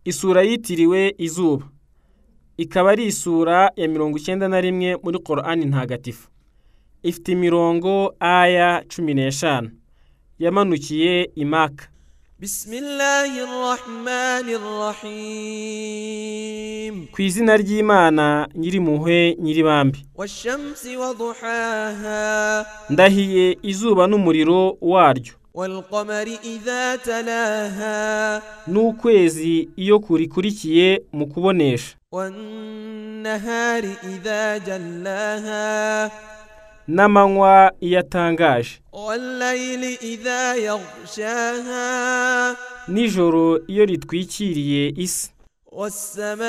Isura yitiriwe izuba, ikaba ari isura ya 91 muri Qur'ani ntagatifu. Ifite imirongo aya 15. Yamanukiye i Maka. بسم الله الرحمن الرحيم. Ku izina ry'Imana Nyirimpuhwe Nyiribambi. والشمس وضحاها. Ndahiye izuba n'umuriro waryo. والقمر إذا تلاها. N'ukwezi iyo kurikurikiye mu kubonesha. والنهار إذا جلاها. N'amanywa iyo atangaje. والليل إذا يغشاها. Nijoro iyo ritwikiriye isi. والسماء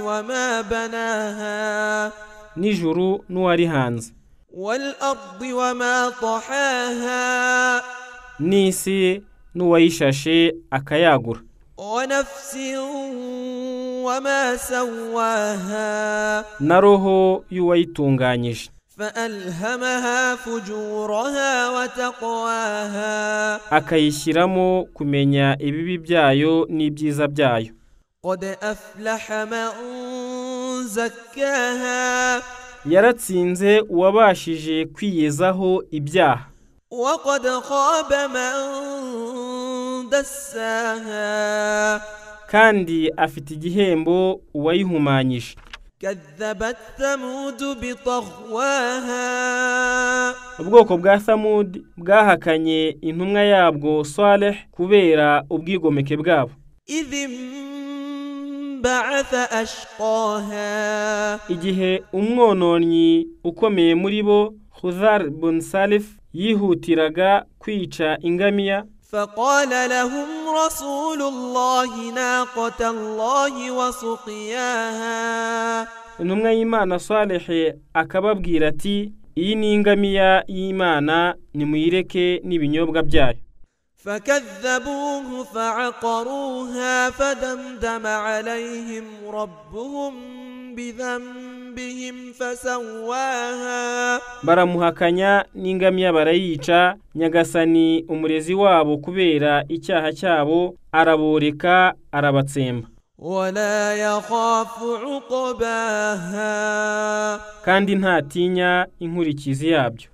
وما بناها. Nijuru n'uwarihanze. والأرض وما طحاها. N'isi n'uwayishashe akayagura. ونفس وما سواها. Na roho y'uwayitunganyije. فألهمها فجورها وتقواها. Akayishyiramo kumenya ibibi byayo n'ibyiza byayo. قد أفلح من زكاها. Yaratsinze uwabashije kwiyezaho ibyaha. وقد خاب من دساها. Kandi afite igihembo uwayihumanyije. كذبت ثمود بطغواها. Ubwoko bwa Thamud bwahakanye intumwa yabwo Saleh kubera ubwigomeke bwabo. إذ انبعث أشقاها. Igihe umwononnyi ukomeye muri bo Khudhar bun Salif yihutiraga kwica ingamiya. فقال لهم رسول الله ناقة الله وسقياها. Intumwa y'Imana Saleh akababwira ati iyi ni ingamiya y'Imana, nimuyireke n'ibinyobwa byayo. فكذبوه فعقروها فدمدم عليهم ربهم بذنبهم فسواها. Baramuhakanya n'ingamiya barayica, Nyagasani umurezi wabo kubera icyaha cyabo araboreka arabatsemba. ولا يخاف عقباها. Kandi ntatinya inkurikizi yabyo.